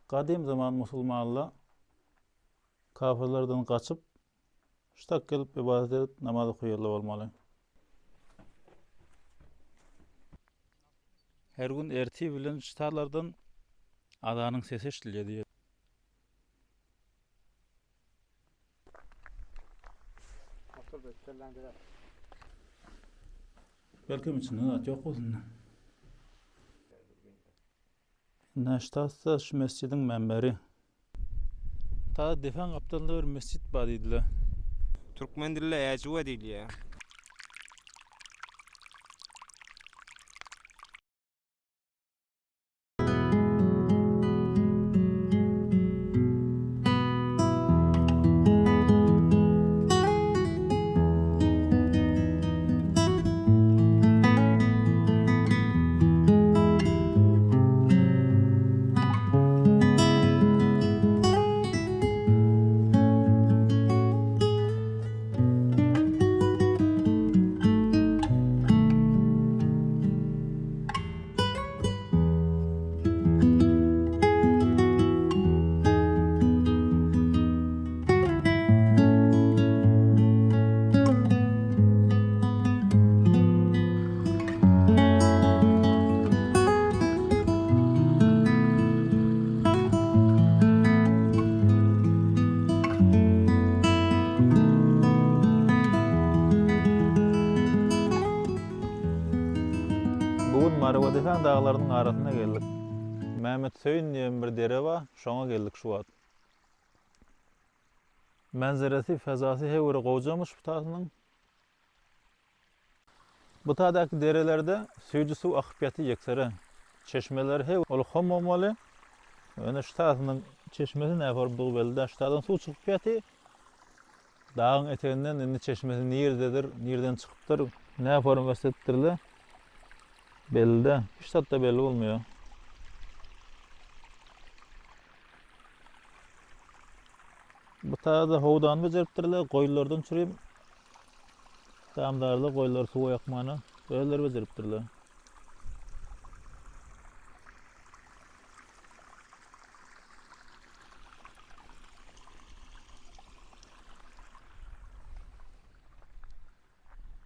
Gadym zaman musulmanlar kafirlerden gaçyp, şutak gelip ybadat edip namaz okaýarlar bolmaly. Her gün ertir bilen ştalardan azanyň sesi eşidilýär diýýär. Belkem içinde zat ýok bolsun. Näştassa şu mesjidiň memberi. Ta depäň gapdalynda bir mesjit bar diýdiler. Türkmen dilinde äjüwe diýilýär. Bu gün Marywadepäň daglarynyň arasyna geldik. Mämmet Söýün diýen bir dere bar, şoňa geldik şu wagt. Menzeresi, fezasy heýwere gowjamyş bu tasynyň. Bu tadaky derelerde süýji suw akyp ýaty ýeksere. Çeşmeleri heý ol hom bolmaly. Ýöne şu tasynyň çeşmesi näformdygy belli däl. Şu tadan suw çykyp ýaty. Dagyň eteginden indi çeşmesi nirdedir, nirden çykypdyr, näform ösdüripdirler belli däl. Hiç zat-da belli bolmaýar. Bu taýda howdany bejeripdirler, goýunlardan çürim damdarlar goýunlary suwa ýakmana özleri bejeripdirler.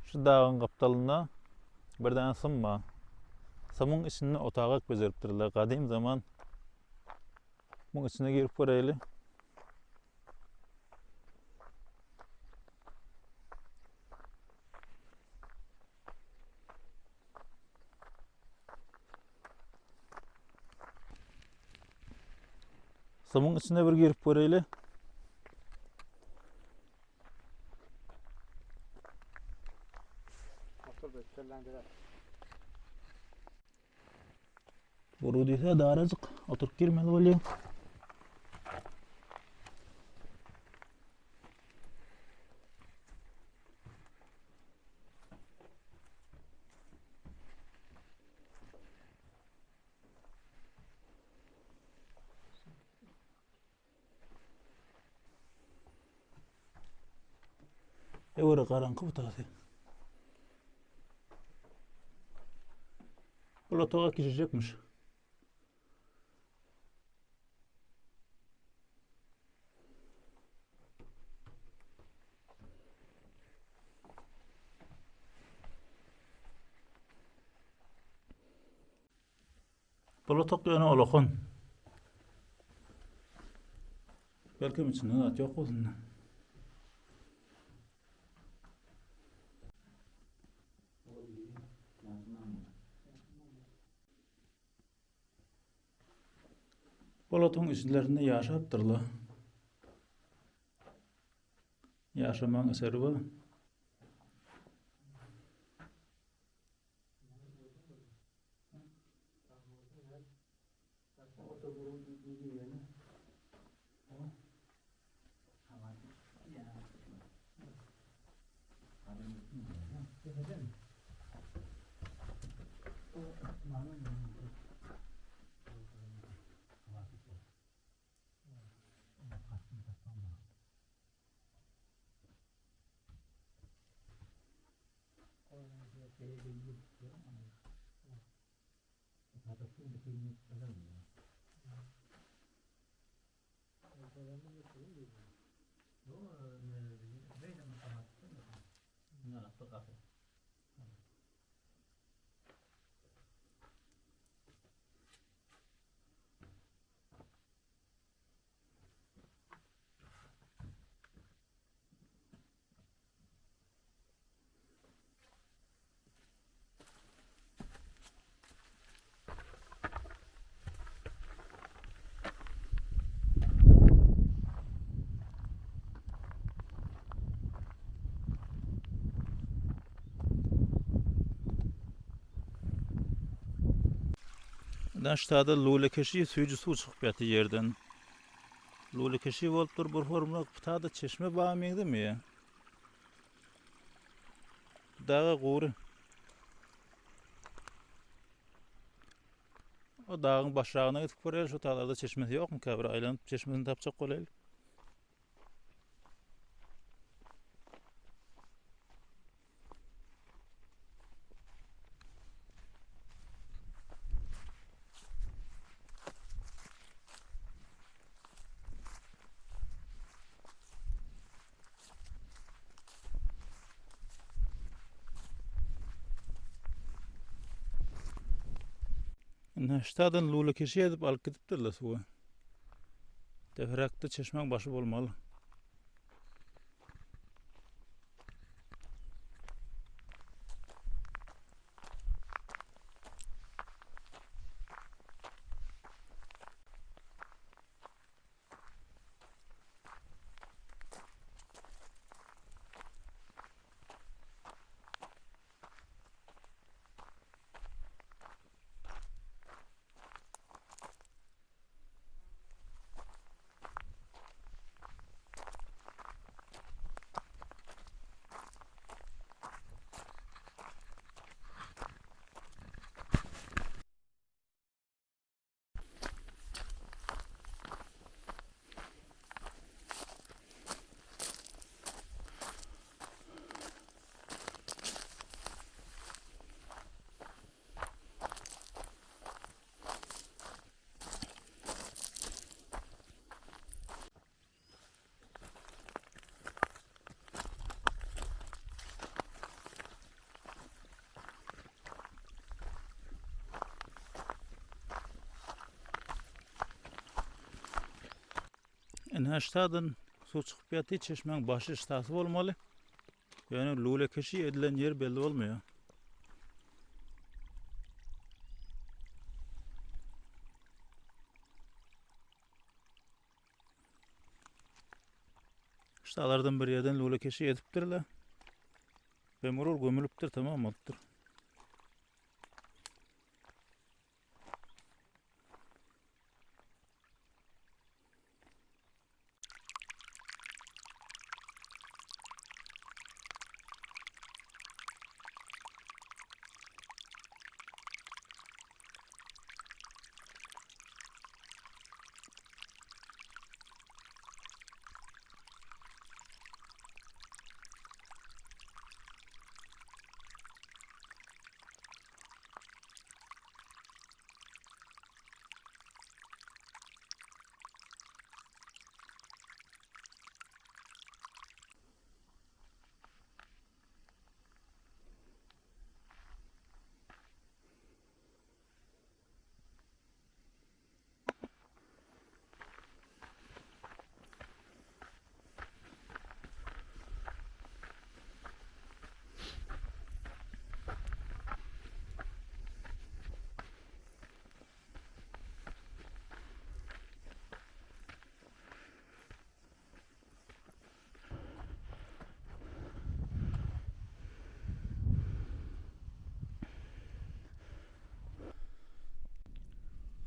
Şu dagyň gapdalynda bir däne sym bar. Symyň içinde otagak bejeripdirler. Gadym zaman Muň içine girip göreýli. Symyň içine bir girip göreýli. Buru diýse darajyk, oturyp girmeli bolýar. Öwre garaňky bu tasy. Bu otaga kiçijekmiş. Bul otak ýöne olakan. Belkem içinde zat ýok bolsun. Bul otagyň içlerinde ýaşapdyrlar. Ýaşamagyň eseri bar. Daşda lulekeşi süýji suw çykyp ýatyr ýerden. Lulekeşi bolup dur bir hormluk putada çeşme baga meňzemeýär. Daga gury. O dagyň başragyna gidip göreli, şu daglarda çeşmesi ýokmyka bir aýlanyp çeşmesini tapjak bolaýly. Ine, ştadan lula keşi edip alyp gidipdirler suwy. Deperäkde çeşmäň başy bolmaly. Ine ştadan suw çykyp ýaty çeşmäň başy ştasy bolmaly. Ýöne lule keşi edilen ýer belli bolmaýar. Ştalardan bir ýerden lule keşi edipdirler. Bemurur gömülipdir, tamam bolupdyr.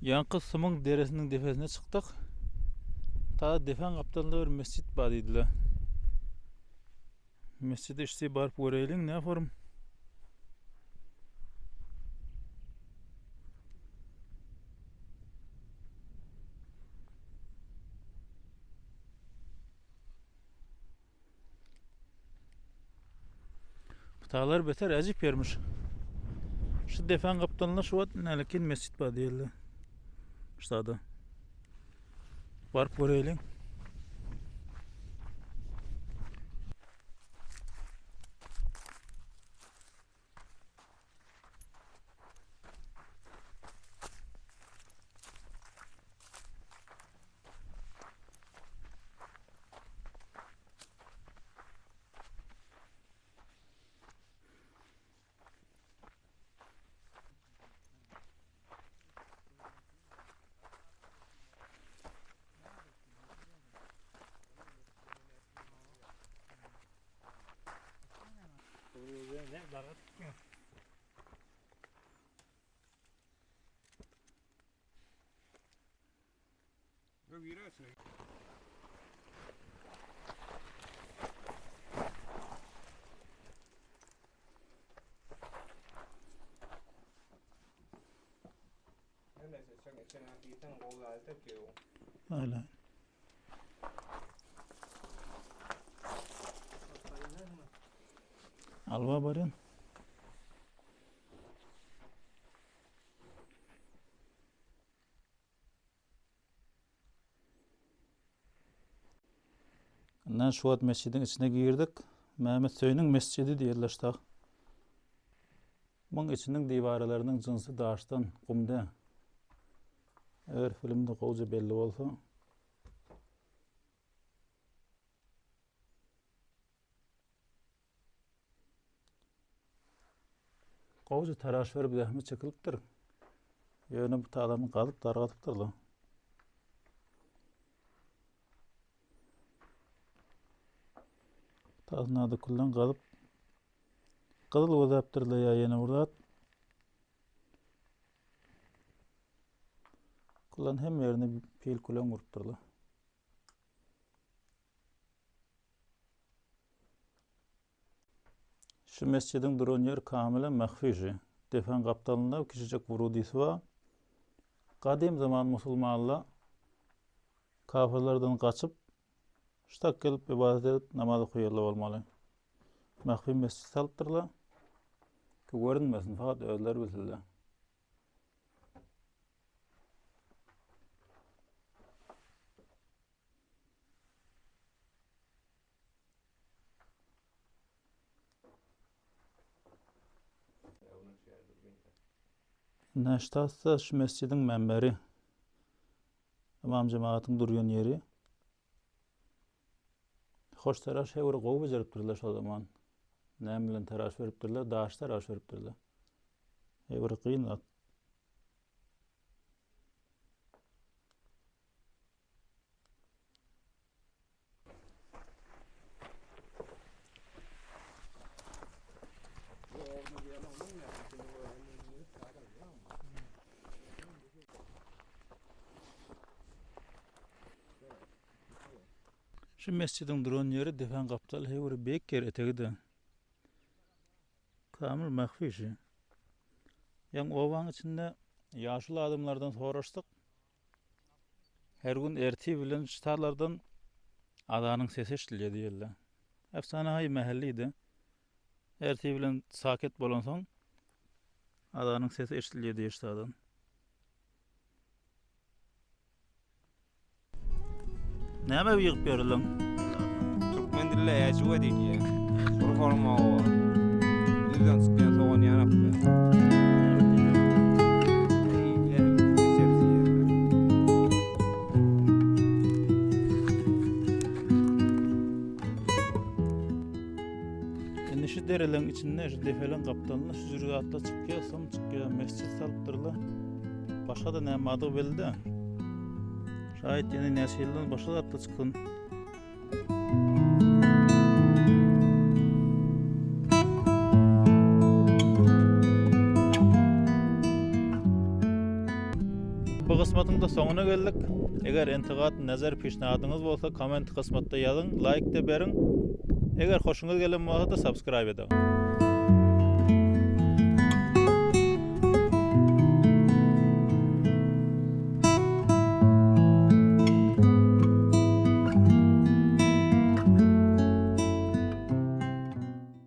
Ýaňky sumyň deresiniň depesine çykdyk. Ta depäň gapdalynda bir mesjit bar diýdiler. Mesjide işdi baryp göreýliň, ne form. Putalar beter äjip ýermiş. Şu depäň gapdalynda şu wagt nälekin mesjit bar diýildi. Ştada. Baryp göreýliň. Öyle. Alba barýan. Ynha şu wagt mesjidiň içine girdik. Mehmet Söýüniň mesjidi diýerler şta. Muň içiniň diwaralarynyň jynsy daşdan, gumda. Eger filmde gowja belli bolsa. Gowja taraş berip zähmet çekilipdir. Ýöne bu talamyny gazyp dargadypdyrlar. Tazyna dökülen gazyp gyzyl gözäpdirler ýa ýene bir zat. Kulan hem ýerine pil kulan urupdyrlar. Şu mesjidiň duran ýeri kamile mahfiji. Depäň gapdalynda kiçijek wurudysy bar. Gadym zaman musulmanlar kafirlerden gaçyp, şutak gelip ybadat edip namaz okaýarlar bolmaly. Mahfi mesjit salypdyrlar. Ki görünmesin, fakat özleri bilsinler. Näştassa şu mesjidiň memberi. Ymam jemagatyň durýan ýeri. Hoş taraş her bir gowy bejeripdirler şo zaman. Näme bilen taraş beripdirler? Daş taraş beripdirler. Her bir kyn zat. Şu mesjidiň duran ýeri depäň gapdaly he bir beýik ýer etegide. Kamil mahfi şu. Ýaň obaň içinde ýaşuly adamlardan soraşdyk. Her gün ertir bilen ştarlardan azanyň sesi eşidilýär diýerler. Efsane haý mähellidi. Ertir bilen saket bolansoň azanyň sesi eşidilýär diýer ştardan. Näme ýygyp ýörüliň? Türkmen dilinde äjüwe diýilýär. Bir horma o. Düzden çykýan sogan ýanap be. Indi şu dereleň içinde, şu depeleň gapdalynda şu jürgatlar çykýar, soň çykýar, mesjit salypdyrlar. Başga-da näme bardygy belli däl. Şaýat ýene näçe ýyldan başga zatlar çyksyn. Bu kysmatyň da soňuna geldik. Eger intigat, nezer, pişnadyňyz bolsa komment kysmatda ýazyň, laýk-da beriň. Eger hoşuňyz gelen bolsa-da subscribe ediň.